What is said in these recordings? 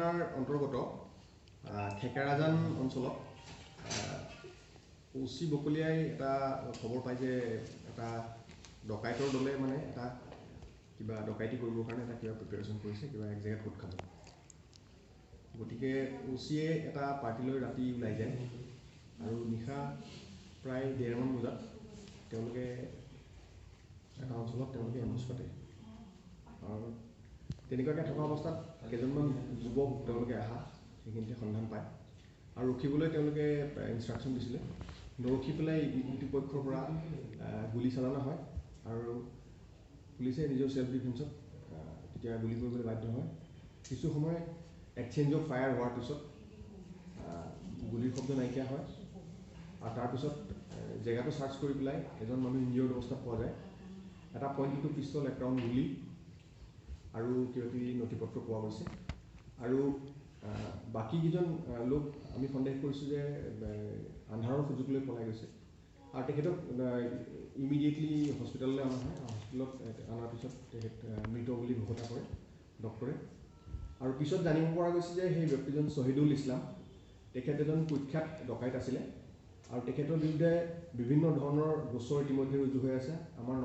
থানাৰ অন্তৰ্গত থেকেৰাজান অঞ্চলত অ' চি বকলীয়াই এটা খবৰ পায় যে এটা ডকাইতৰ দলে মানে এটা কিবা ডকাইতি কৰিবৰ কাৰণে এটা কিবা প্ৰিপেৰেশ্যন কৰিছে, কিবা এক জেগাত গোট খাব। গতিকে অ' চিয়ে এটা পাৰ্টি লৈ ৰাতি ওলাই যায় আৰু নিশা প্ৰায় 1:30মান বজাত তেওঁলোকে এটা অঞ্চলত তেওঁলোকে এম্বুছ পাতে আৰু তেনেকুৱাকৈ থকা অৱস্থাত কেইজনমান যুৱক তেওঁলোকে অহা সেইখিনিতে সন্ধান পায় আৰু ৰখিবলৈ তেওঁলোকে ইনষ্ট্ৰাকশ্যন দিছিলে। নৰখি পেলাই ইটো পক্ষৰ পৰা গুলী চালনা হয় আৰু পুলিচে নিজৰ ছেল্ফ ডিফেন্সত তেতিয়া গুলী কৰিবলৈ বাধ্য হয়। কিছু সময় এক্সচেঞ্জ অফ ফায়াৰ হোৱাৰ পিছত গুলীৰ শব্দ নাইকিয়া হয় আৰু তাৰপিছত জেগাটো চাৰ্চ কৰি পেলাই এজন মানুহ ইনজিয়ৰ্ড অৱস্থাত পোৱা যায়। এটা .22 পিষ্টল, এক ৰাউণ্ড গুলী আৰু কিবা কিবি নথি পত্ৰ পোৱা গৈছে। আৰু বাকীকেইজন লোক আমি সন্দেহ কৰিছোঁ যে আন্ধাৰৰ সুযোগ লৈ পলাই গৈছে আৰু তেখেতক ইমিডিয়েটলি হস্পিটেললৈ অনা হয়। হস্পিটেলত অনাৰ পিছত তেখেত মৃত বুলি ঘোষণা কৰে ডক্টৰে। আৰু পিছত জানিব পৰা গৈছে যে সেই ব্যক্তিজন শ্বহিদুল ইছলাম, তেখেত এজন কুখ্যাত ডকাইত আছিলে আৰু তেখেতৰ বিৰুদ্ধে বিভিন্ন ধৰণৰ গোচৰ ইতিমধ্যে ৰুজু হৈ আছে। আমাৰ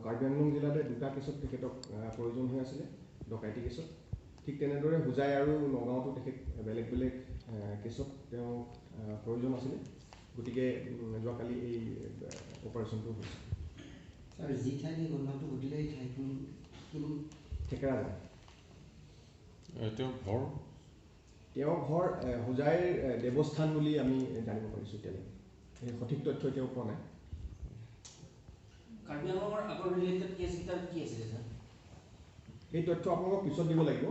কাৰ্বি আংলং জিলাতে দুটা কেছত তেখেতক প্ৰয়োজন হৈ আছিলে ডকাইতি কেছত। ঠিক তেনেদৰে হোজাই আৰু নগাঁৱতো তেখেত বেলেগ বেলেগ কেছত তেওঁ প্ৰয়োজন আছিলে। গতিকে যোৱাকালি এই অপাৰেশ্যনটো হৈছে। ছাৰ, যি ঠাইত এই ঘটনাটো ঘটিলে এই ঠাইখন কোন? থেকেৰাজান। তেওঁৰ ঘৰ? তেওঁৰ ঘৰ হোজাইৰ দেৱস্থান বুলি আমি জানিব পাৰিছোঁ এতিয়ালৈকে। সেই সঠিক তথ্য এতিয়াও পোৱা নাই। কাৰ্বি আংলঙৰ আগৰ ৰিলেটেড কেছকেইটা কি আছিলে ছাৰ? সেই তথ্য আপোনালোকক পিছত দিব লাগিব,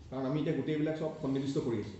কাৰণ আমি এতিয়া গোটেইবিলাক চব সন্নিৱিষ্ট কৰি আছোঁ।